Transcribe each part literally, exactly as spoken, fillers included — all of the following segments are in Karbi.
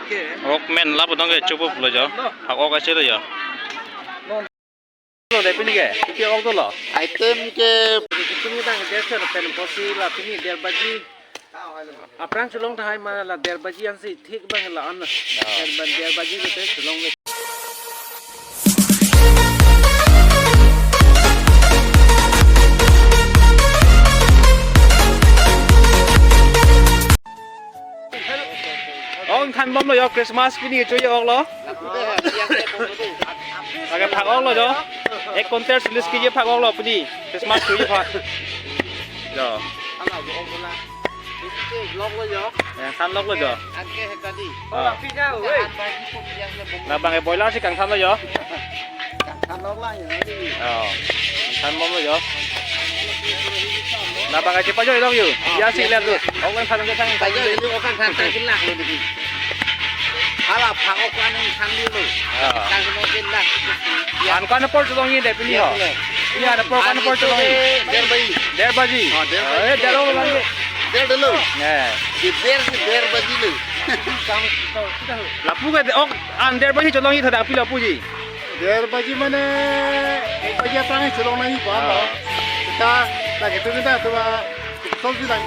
Ok men lapu dong ke chupup lo jo. Phak ok ase lo jo. Lo dei pini ke, kopi ok dolo. Item ke. Kitum kedang der sir pen apotsi la pini der baji. Aphrang chelong tahai ma la der baji ansi thik abang la-an. Ah. Der ba-, der baji lote chelong le. Ok ingthan bomlo jo, Christmas pini kecho-i ok lo. Lake phak ok lo jo. Ek quintal cholish kg phak ok lo pini. Christmas cho-i phak. Jo. Lok lo jo. Yang than lok lo jo. Anke hekadi. Ah. Labang ke boiler si kangthan lo jo. Kangthan lok lang ya. Oh. Than bomlo jo. Labang ke chepajoi lok jo. Ya si lihat tu. Ok men than ke than. Pajoi itu orang than than kilak lo di. Hala phak ok an than di lo. Ah. Than mo kilak. An ko-an apor chelong-i dei pini ho. Iya, apor ko-an apor chelong-i. Der baji. Der baji. Oh, der baji. Eh, der lo lang ke. Der dolo. Eh. Si der, si der baji lo. Lapu ke ok an der baji chelong-i thadak pi lapuji. Der baji mane ek baji aphrang chelong nangji ko-an lo. Ah. Kita lagi tu kita tu ba sol si lang.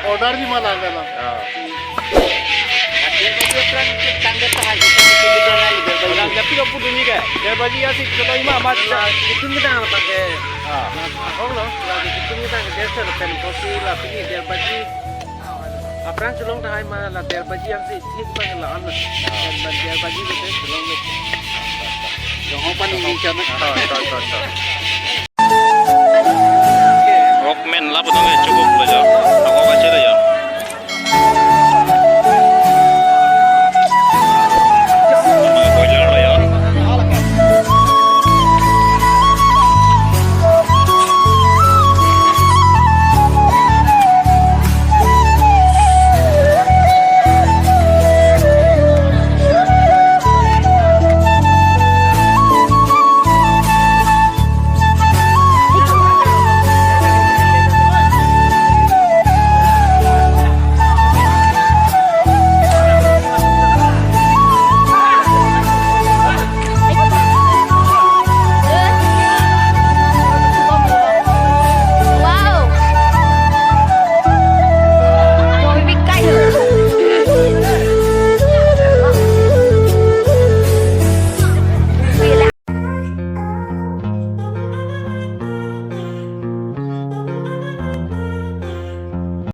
Order ji ma lang lang. Ah. Der baji aphrang tangga tahai kita kita nangji der baji. Orang japi lapu dunji ke. Der baji ya si chelong-i ma mat. Kitum kedang apa ke? Ah. Ahong lo, lagi kitum kedang der sir pen apotsi la pini der baji. Aphrang chelong tahai ma la der baji ansi thik abang la-an. Der ba-, der baji lote chelong le. Jong hong pan ini chana. Oh, to, to, to.